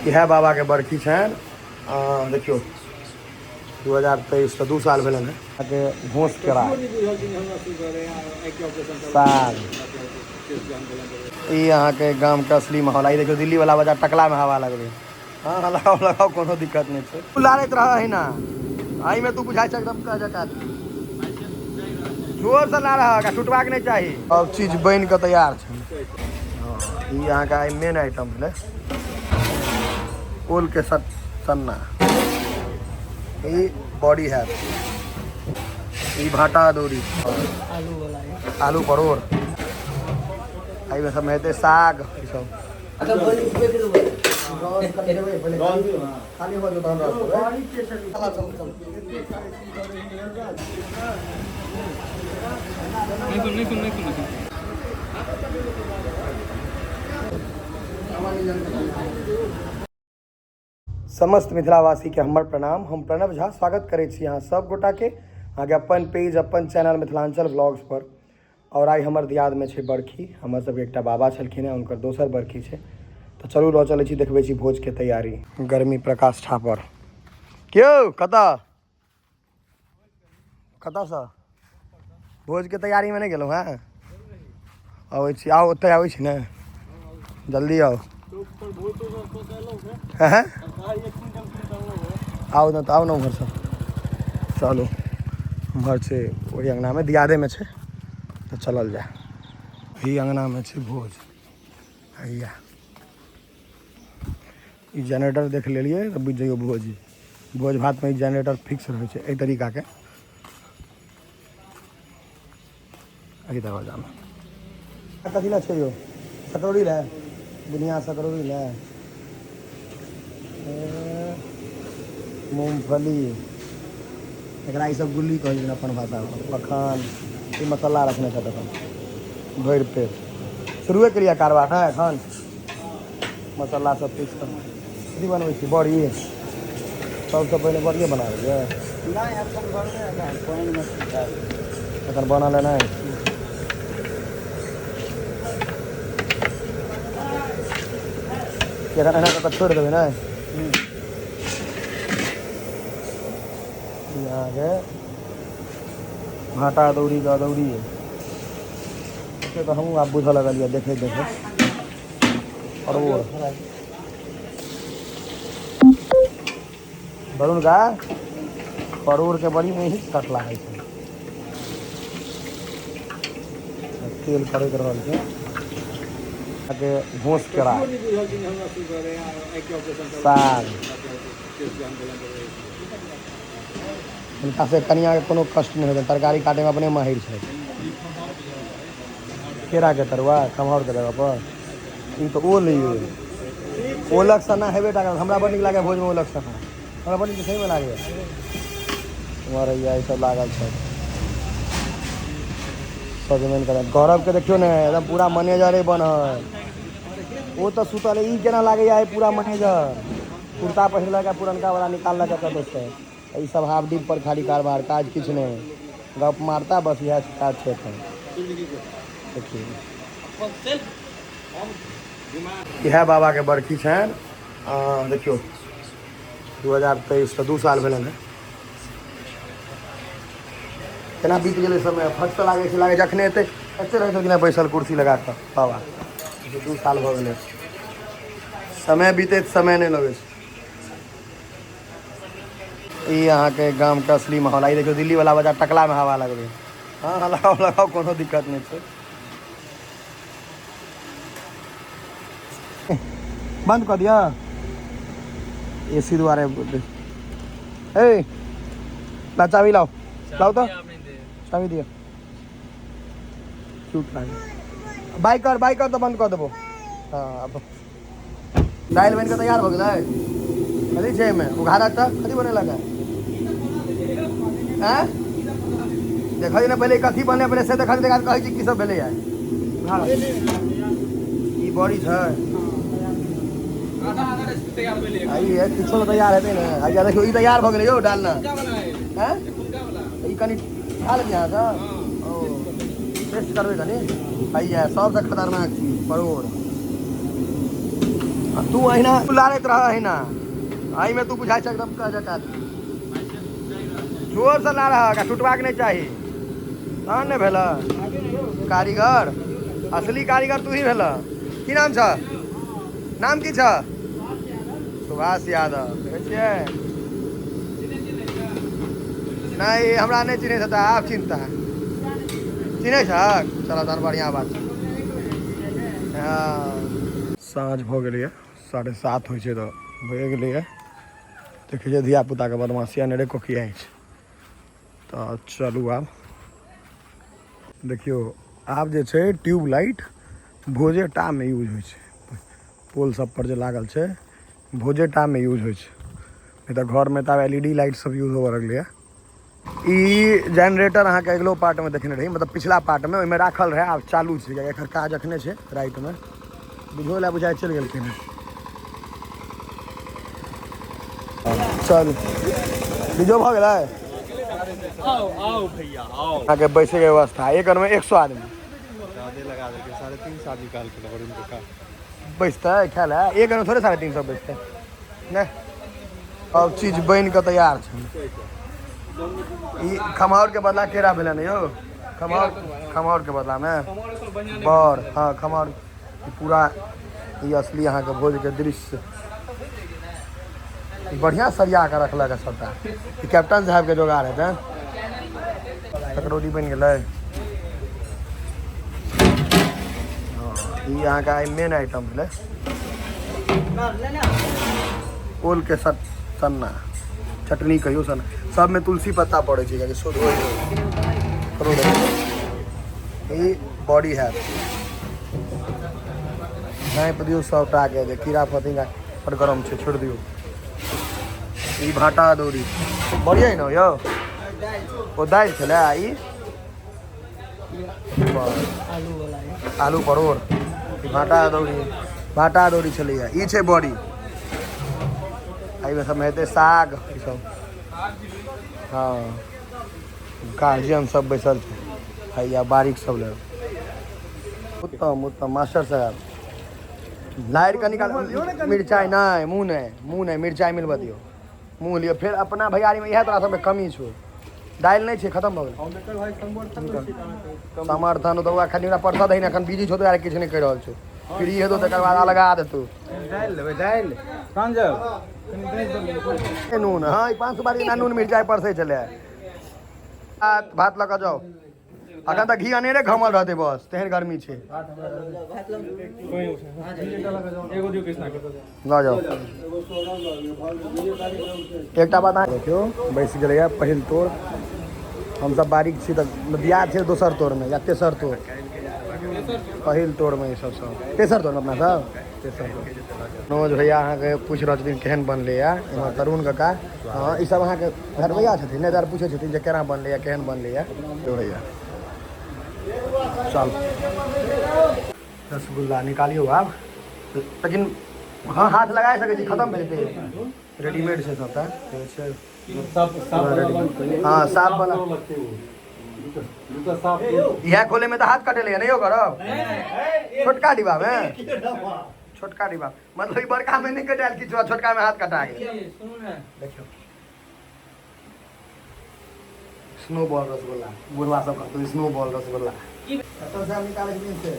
इएह बाबाके बरखी छनि। देखियौ 2023 तऽ 2 साल भेलनि हेँ। अहाँके घोस केरा साग, ई अहाँके गामके असली माहौल। ई देखियौ दिल्ली वाला बच्चा टकलामे हवा लगबै। हँ हँ, लगाउ लगाउ, कोनो दिक्कत नहि छै। तू लारैत रह अहिना, एहिमे तू बुझाइ छै एकदम जकाँ। जोरसँ लारह, टूटबाक नहि चाही। सब चीज बनि कऽ तैयार छै। हँ, ई अहाँके आइ मेन आइटम भेलै ओलके सन्ना। ई बॉडी हैत, ई भाटा अदौरी, आलू परोड़, एहिमे सबमे हेतै साग, ई सब। खाली हो तहन। समस्त मिथिलावासीके हमर प्रणाम। हम प्रणव झा स्वागत करै छी अहाँ सब गोटाके अहाँके अपन पेज अपन चैनल मिथिलाञ्चल व्लॉग्स पर। और आइ हमर दियादमे छै बरखी। हमर सबके एकटा बाबा छलखिन हेँ, हुनकर दोसर बरखी छै। तऽ चलू लऽ चलै छी, देखबै छी भोजके तैयारी। गर्मी प्रकाश ठापर क्यौ कतऽ कतऽसँ भोजके तैयारीमे नहि गेलहुँ हेँ? अबै छी, आउ, ओतहि आबै छी ने, जल्दी आउ। हैं, आउ ने तऽ आउ ने उम्हरसँ। चलू, उम्हर छै, ओहि अङ्गनामे दियादेमे छै, तऽ चलल जाय। एहि अङ्गनामे छै भोज। हैया ई जेनरेटर देख लेलियै तऽ बुझि जइयौ भोज। भोज भातमे ई जेनरेटर फिक्स रहै छै एहि तरीकाके। एहि दरवाजामे कथी लए छै यौ? सकरौरी लए, बुनिया सकरौरी लए, मूँगफली, एकरा ई सब गुल्ली कहै छै अपन भाषामे, मखान, ई मसाला रखने छथि एखन भरि पेट। शुरुए केलियै कारबार ने एखन। मसाला सब पीस कऽ कथी बनबै छी? बड़ी। सबसँ पहिने बड़िए बनाबै छै? नहि, एखन बनलै एखन पानिमे। एखन बनल है नहि। एखन एना कऽ कऽ छोड़ि देबै ने। ई अहाँके भाँटा अदौरीके अदौरी से तऽ हमहूँ आब बुझऽ लगलियै देखैत देखैत। परोड़ वरुण का परोड़के बड़ी मेही कटला होइ छै। तेल करैत रहल छै अहाँके घोस केरा साग। हिनका से कनियाके कोनो कष्ट नहि होतनि, तरकारी काटैमे अपने माहिर छथि। केराके तरुआ खम्हाउरके जगह पर। ई तऽ ओल यौ, ओलक सन्ना हेबे टा करत। हमरा बड़ नीक लागैए भोजमे ओलक सन्ना, हमरा बड़ नीक सहीमे लागैए। उम्हर हैया ई सब लागल छै सजमनि के। गौरवके देखियौ ने, एकदम पूरा मैनेजरे बनल। ओ तऽ सुतल है, ई केना लागैए आइ पूरा मैनेजर कुर्ता पहिरलक आ पुरनका वाला निकाललक कतौसँ। ई सब हाफ डीप पर खाली कारबार, काज किछु नहि, गप मारता बस, इएह काज छै एखन। देखियौ इएह बाबाके बरखी छनि। देखियौ 2023 तऽ 2 साल भेलनि हेँ। केना बीत गेलै समय, फटसँ लागै छै, लागै जखने एतै एते रहै छलखिन बैसल कुर्सी लगा कऽ बाबा। 2 साल भऽ गेलै, समय बीतैत समय नहि लगै छै। ई अहाँके गामके असली माहौल। ई देखियौ दिल्ली वाला बच्चा टकलामे हवा लगबै। हँ हँ, लगाउ लगाउ, कोनो दिक्कत नहि छै। बन्द कऽ दिअ ए सी दुआरे। ए ला, चाबी लाओ, लाओ तऽ चाबी दिअ। क्यूट लागे। बाइक कर, बाइक कर तऽ बन्द कऽ देबो। हँ, आब दालि बनि कऽ तैयार भऽ गेलै। कथी छै एहिमे? उघारक तऽ कथी बनेलक है? आँय, देखै ने पहिले कथी बने पहिले से देखल, देखा कहै छी की सब भेलै है। ई बड़ी छै आ ई किछो तऽ तैयार हेतै ने। आ देखियौ, ई तैयार भऽ गेलै यौ डालना। आँय, ई कनि खा लेबै अहाँ सब, ओ टेस्ट करबै कनि। हैया सबसँ खतरनाक चीज परोड़। आ तू अहिना लारैत रह अहिना, एहिमे तू बुझाइ छ एकदम कह जकाँ। जोरसँ लारह, टुटबाक नहि चाही। तहन नहि भेल कारीगर, असली कारीगर तू ही भेल। की नाम छ? नाम की छ? सुभाष यादव। देखै छियै? नहि, हमरा नहि चिन्है छ तऽ आब चिन्हता। चिन्है छ? चल तहन बढ़िआँ बात छै। हँ, साँझ भऽ गेलैए, 7:30 होइ छै तऽ भए गेलैए। देखै छियै धियापुताके बदमाशी अनेरे कोकियाइ छै। तऽ चलू आब देखियौ, आब जे छै ट्यूबलाइट भोजेटामे यूज होइ छै। पोल सब पर जे लागल छै भोजेटामे यूज होइ छै, नहि तऽ घरमे तऽ आब एल ई डी लाइट सब यूज होबऽ लगलैए। ई जेनरेटर अहाँके अगिलो पार्टमे देखने रही, मतलब पिछला पार्टमे ओहिमे राखल रहै, आब चालू छै कियाकि एकर काज अखने छै। रातिमे बुझो लए बुझाइ चलि गेलखिन हँ। चल, बीजो भऽ गेलै। आओ आओ भैया आओ। अहाँके बैसैके व्यवस्था एक घरमे 100 आदमी ज्यादे लगा देलकै, 350 आदमी कहलकै वरुण काका। बैसतै खाय लए? एक घरमे थोड़े 350 बैसतै। नहि, सब चीज बनि कऽ तैयार छै। ई खमहाउरके बदला केरा भेलै ने यौ? खमहाउर, खमहाउरके बदलामे बड़। हँ, खमहाउर ई पूरा ई असली अहाँके भोजके दृश्य। ई बढ़िआँ सरिया कऽ रखलक है सबटा। ई कैप्टन साहबके जोगाड़ हेतै। सकरौरी बनि गेलै। हँ, ई अहाँके आइ मेन आइटम भेलै, ओलके सन्ना, चटनी कहियौ, सन्ना। सबमे तुलसी पत्ता पड़ै छै कियाकि शुद्ध होइ छै। ई बॉडी हैत, झाँपि दियौ सबटाके जे कीड़ा फतिंगा बड़ गरम छै। छोड़ि दियौ। ई भाटा अदौरी बढ़िआँ ने यौ? ओ दालि छलै आ ई आलू परोड़। ई भाटा अदौरी, भाटा अदौरी छलैया। ई छै बड़ी। एहिमे सबमे हेतै साग ई सब। हँ, गार्जियन सब बैसल छै हैया बारीक सब लग। उत्तम उत्तम मास्टर साहब, लारि कऽ निकाल मिरचाइ। नहि, मुँह नहि, मुँह नहि, मिरचाइ मिलबऽ दियौ। मुँह लिअ फेर। अपना भैयारीमे इएह तोरा सबके कमी छौ। दालि नहि छै, खतम भऽ गेलै। समर्थन तऽ ओकरा खाली हमरा परसऽ दही ने। एखन बिजी छौ तऽ किछु नहि कहि रहल छौ। फ्री हेतौ तकर बाद अलगा देतौ। दालि लेबै, दालि प्रांजल, कनि दालि दऽ लिअ। नून। हँ, ई पाँच सुपारी ना नून मिरचाइ परसै छलै। भात, भात लऽ कऽ जाउ। अखन तऽ घी अनेरे घमल रहतै बस, तेहन गर्मी छै। एगो दियौ कृष्णा के। लऽ जाउ। एकटा बात अहाँ देखियौ, बैस गेलैए पहिल तोर। हमसब बारीक छी तऽ बियाह छै दोसर तोरमे या तेसर तोर। पहिल तोरमे ई सब सब, तेसर तोरमे अपना सब, तेसर तोर। मनोज भैया अहाँके पूछि रहल छथिन केहन बनलैए। एम्हर तरुण काका। हँ, ई सब अहाँके घरबैया छथिन ने, दुआरे पूछै छथिन जे केना बनलैए, केहन बनलैए। भैया, चल रसगुल्ला निकालियौ आब। लेकिन हँ, हाथ लगाए सकै छी, खतम भए जेतै। रेडीमेड छै सबटा, देखै छियै? हँ, साफ वाला। इएह खोले में तऽ हाथ कटेलै ने यौ? करब छोटका डिब्बा मे, छोटका डिब्बा मतलब ई बड़का में नहि कटायल किछु, छोटका में हाथ कटा गेल। देखियौ, स्नो बॉल रसगुल्ला। बुढ़वा सब कहतौ स्नो बॉल रसगुल्ला। कतऽ से निकालै छथिन से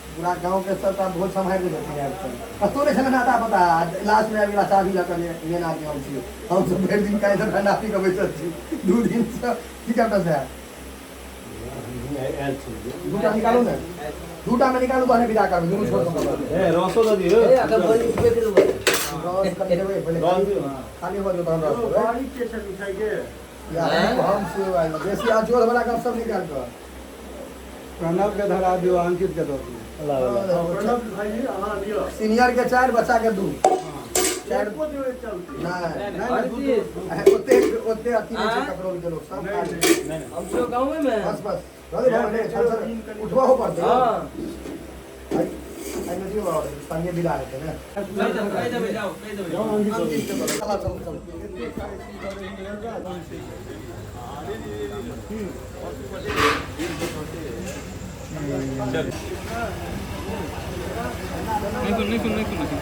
पूरा गाँव के सबटा भोज सम्हारि दै छथिन आबि कऽ। कतौ नहि छलै आता पता, लास्ट में आबि गेला चाभी लऽ कऽ जे मेन आदमी हम छी। हम सब भरि दिन काल्हि सँ ठंडा पी कऽ बैसल छी 2 दिन सँ। की कैप्टन साहब? दूटा निकालू ने, दूटा में निकालू तहने विदा करबै, दुनू छोड़ कऽ। रसो दऽ दियौ। रस कनि देबै पहिले। खाली हो जाउ तहन रस देबै। या हम से बेसी अजोर वाला गप सब निकाल कऽ। प्रणव के धरा दियौ, अंकित के दऽ दियौ। सीनियर के चारि, बच्चा के दू, चारि नहि, ओते ओते अथी नहि छै। ककरो के लोक सब बस बस रहले भऽ गेलै। चल चल, उठबो हो पड़तै। एहिमे दियौ और संगे विदा हेतै ने। चल चल चल। नहीं सुन, नहीं सुन, नहीं सुन, नहीं सुन।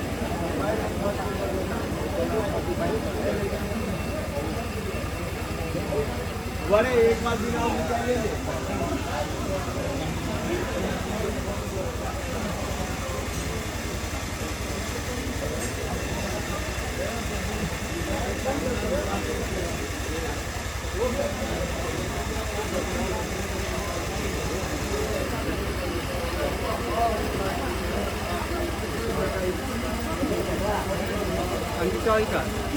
अंकित का।